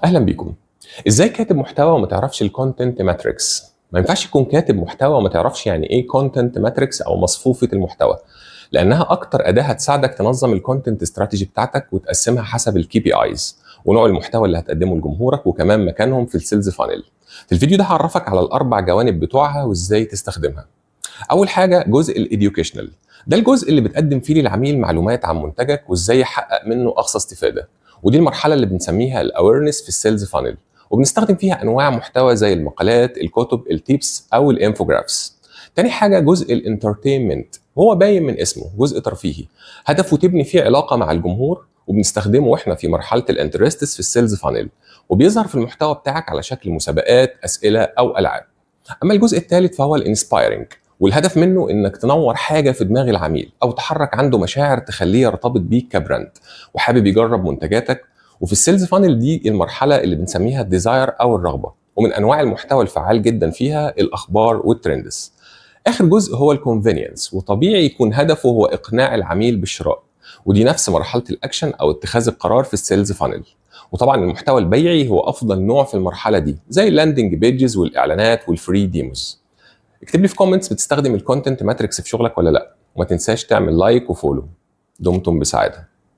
اهلا بيكم. ازاي كاتب محتوى وما تعرفش ال content matrix؟ ما ينفعش يكون كاتب محتوى وما تعرفش يعني ايه content matrix او مصفوفة المحتوى، لانها اكتر اداه هتساعدك تنظم ال content strategy بتاعتك وتقسمها حسب ال KPIs ونوع المحتوى اللي هتقدمه لجمهورك وكمان مكانهم في ال sales funnel. في الفيديو ده هعرفك على الاربع جوانب بتوعها وازاي تستخدمها. اول حاجة جزء ال educational، ده الجزء اللي بتقدم فيه للعميل معلومات عن منتجك وازاي يحقق منه اقصى استفاده، ودي المرحلة اللي بنسميها ال awareness في ال sales funnel، وبنستخدم فيها انواع محتوى زي المقالات، الكتب، ال tips او ال infographics. تاني حاجة جزء ال entertainment، هو باين من اسمه جزء ترفيهي، هدفه تبني فيه علاقة مع الجمهور، وبنستخدمه واحنا في مرحلة ال interests في ال sales funnel، وبيظهر في المحتوى بتاعك على شكل مسابقات، اسئلة او العاب. اما الجزء الثالث فهو ال inspiring، والهدف منه انك تنور حاجة في دماغ العميل او تحرك عنده مشاعر تخليه يرتبط بيك ك brand وحابب يجرب منتجاتك. وفي ال sales funnel دي المرحلة اللي بنسميها ال desire او الرغبه، ومن انواع المحتوى الفعال جدا فيها الاخبار وال trends. اخر جزء هو ال convenience، وطبيعي يكون هدفه هو اقناع العميل بالشراء، ودي نفس مرحلة الاكشن او اتخاذ القرار في ال sales funnel. وطبعا المحتوى البيعي هو افضل نوع في المرحلة دي، زي ال landing pages والاعلانات وال free demos. اكتب لي في comments بتستخدم ال content matrix في شغلك ولا لا، وما تنساش تعمل like و follow. دمتم بسعاده.